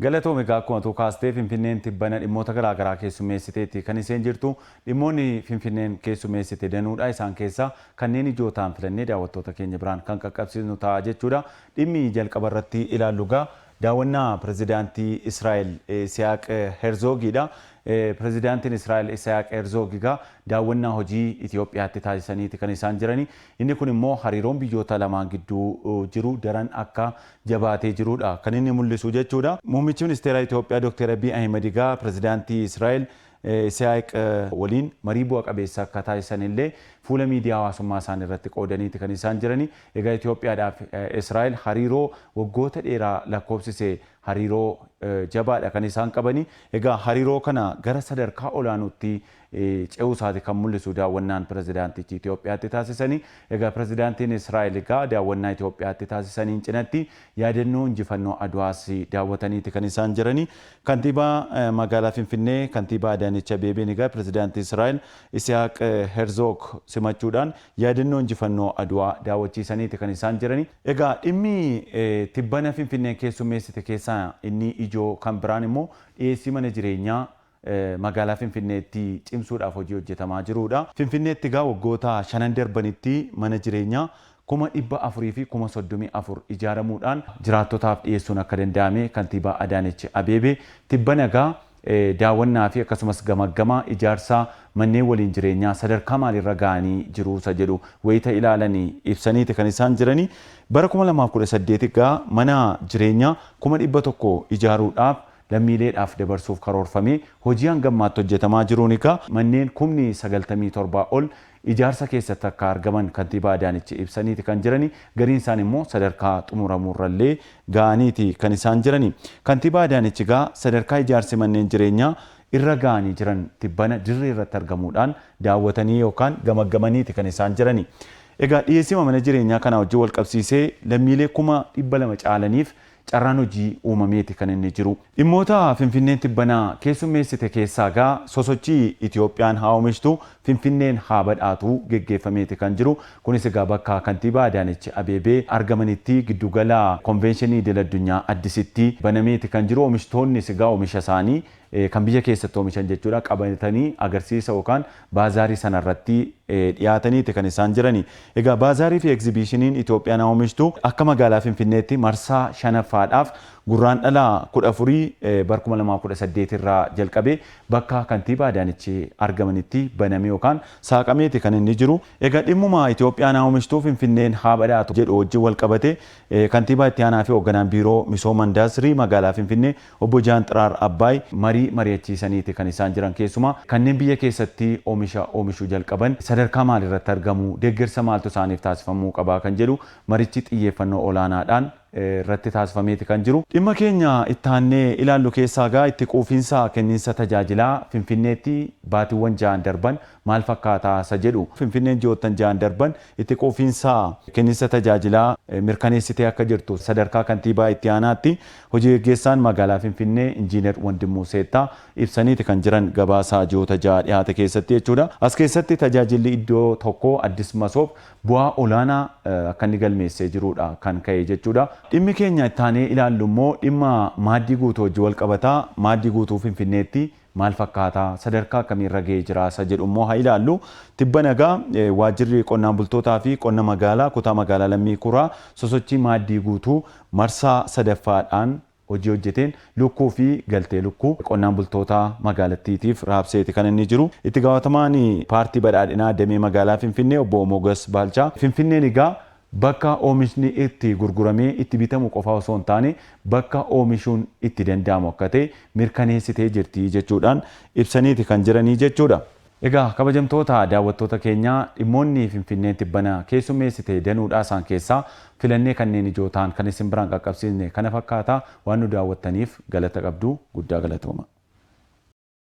Galatoome. Egaa akkuma tuu kaastee, Finfinneen tibbana dhimmoota garaagaraa keessummeessiteetti kan isheen jirtu. Dhimmoonni Finfinneen keessummeessite danuudha. Isaan keessaa kanneen ijoo ta'an filannee daawwattoota keenya biraan kan qaqqabsiisnu ta'a jechuudha. Dhimmi jalqaba irratti ilaallu gaa daawwannaa pirezidaantii Israa'el Isiyaaq Herzoogiidha. Pirezidaantiin Israa'el Isiyaaq Herzoog egaa daawwannaa hojii Itoophiyaatti taasisaniiti kan isaan jirani. Inni kun immoo hariiroon biyyoota lamaan gidduu jiru daran akka jabaatee jirudha kan inni mul'isu jechuudha. Muummichi ministeera Itoophiyaa Dr. Abiy Ahimad egaa pirezidaantii Israa'el Isiyaaq waliin marii bu'a qabeessa akka taasisan illee fuula miidiyaa hawaasummaa isaanii irratti qoodaniiti kan isaan jirani. Egaa Itoophiyaadhaaf Israa'el hariiroo waggoota dheeraa lakkoofsise, hariiroo jabaadha kan isaan qabani. Egaa hariiroo kana gara sadarkaa olaanuutti ce'uu isaati kan mul'isu daawwannaan pirezidaantichi Itoophiyaatti taasisanii. Egaa pirezidaantiin Israa'el egaa daawwannaa Itoophiyaatti taasisaniin cinatti yaadannoo injifannoo Adwaas daawwataniiti kan isaan jirani. Kantiibaa magaalaa Finfinnee, Kantiibaa Adaanech Abeebeen egaa pirezidaantii Israa'el Isihaaq Herzoog simachuudhaan yaadannoo injifannoo Adwaa daawwachiisaniiti kan isaan jirani. Egaa dhimmi tibbana Finfinneen keessummeessite keessaa inni ijoo kan biraan immoo dhiyeessii mana jireenyaa magaalaa Finfinneetti cimsuudhaaf hojii hojjetamaa jirudha. Finfinneetti egaa waggoota 5 darbanitti mana jireenyaa 434,000 ijaaramuudhaan jiraattotaaf dhiyeessuun akka danda'ame kantiibaa Adaanech Abeebee tibbana egaa daawwannaa fi akkasumas gamaggama ijaarsa manneen waliin jireenyaa sadarkaa maalirra ga'anii jiru isa jedhu wayita ilaalanii ibsaniiti kan isaan jiranii. Bara 2018 egaa mana jireenyaa 100,000 ijaaruudhaaf lammiileedhaaf dabarsuuf karoorfamee hojii hangammaatti hojjetamaa jiruun egaa manneen 97,000 ol ijaarsa keessatti akka argaman kantiibaa Adaanech ibsaniiti kan jirani. Gariin isaan immoo sadarkaa xumuramuurrallee ga'aniiti kan isaan jirani. Kantiibaa Adaanech egaa sadarkaa ijaarsi manneen jireenyaa irra ga'anii jiran tibbana dirree irratti argamuudhaan daawwatanii yookaan gamaggamaniiti kan isaan jirani. Egaa dhiyeessima mana jireenyaa kanaa wajjin wal qabsiisee lammiilee 200,000 caalaniif carraan hojii uumameeti kan inni jiru. Dhimmoota Finfinneen tibbanaa keessummeessite keessaa gaa sosochii Itoophiyaan haa oomishtu, Finfinneen haa badhaatu geggeeffameeti kan jiru. Kunis egaa bakka kantiibaa Adaanech Abeebee argamanitti giddugala konveenshinii idil addunyaa Addisitti banameeti kan jiru. Oomishtoonnis egaa oomisha isaanii kan biyya keessatti oomishan jechuudha qabatanii agarsiisa yookaan baazaarii sanarratti dhiyaataniiti kan isaan jirani. Egaa baazaarii fi egzibiishiniin Itoophiyaan haa oomishtu akka magaalaa Finfinneetti marsaa shanaffaadhaaf Gurraandhala 14 bara 2018 irraa jalqabee bakka kantiibaa Adaanech argamanitti baname yookaan saaqameeti kan inni jiru. Egaa dhimmuma Itoophiyaan haa oomishtu, Finfinneen haa badhaatu jedhu wajjin wal qabate kantiibaa itti aanaa fi hoogganaan biiroo misooma indaastirii magaalaa Finfinnee obbo Jaanxiraar Abbaay marii mari'achiisaniiti kan isaan jiran. Keessumaa kanneen biyya keessatti oomisha oomishuu jalqaban sadarkaa maalirratti argamu, deeggarsa maaltu isaaniif taasifamuu qabaa kan jedhu marichi xiyyeeffannoo olaanaadhaan irratti taasifameeti kan jiru. Dhimma keenya ittaannee ilaallu keessaa egaa itti quufinsa kenniinsa tajaajilaa Finfinneetti baatiiwwan 6n darban maal fakkaataa isa jedhu. Finfinneen ji'oottan 6n darban itti quufinsa kenniinsa tajaajilaa mirkaneessitee akka jirtu sadarkaa kantiibaa itti aanaatti hojii geggeessaan magaalaa Finfinnee Injiinar Wandimmuu Seettaa ibsaniiti kan jiran gabaasa ji'oota 6 dhiyaate keessatti jechuudha. As keessatti tajaajilli iddoo tokkoo Addis Masoob bu'aa olaanaa akka inni galmeessee jirudha kan ka'e jechuudha. Dhimmi keenya ittaanee ilaallu immoo dhimma maaddii guutuu wajjin wal qabataa. Maaddii guutuu Finfinneetti maal fakkaataa, sadarkaa akkamiirra ga'ee jira isa jedhu immoo haa ilaallu. Tibbana egaa waajjirri qonnaan bultootaa fi qonna magaalaa kutaa magaalaa Lammii Kuraa sosochii maaddii guutuu marsaa sadaffaadhaan hojii hojjeteen lukkuu fi galtee lukkuu qonnaan bultoota magaalattiitiif raabseeti kan inni jiru. Itti gaafatamaan paartii badhaadhinaa damee magaalaa Finfinnee obbo Mogas Baalchaa, Finfinneen egaa bakka oomishni itti gurguramee itti bitamu qofaa osoo hin taane bakka oomishuun itti danda'amu akka ta'e mirkaneessitee jirti jechuudhaan ibsaniiti kan jiranii jechuudha. Egaa kabajamtoota daawwattoota keenyaa, dhimmoonni Finfinneen tibbana keessummeessite danuudha. Isaan keessaa filannee kanneen ijoo ta'an kan isin biraan qaqqabsiisne kana fakkaata. Waan nu daawwattaniif galata qabdu, guddaa galatooma.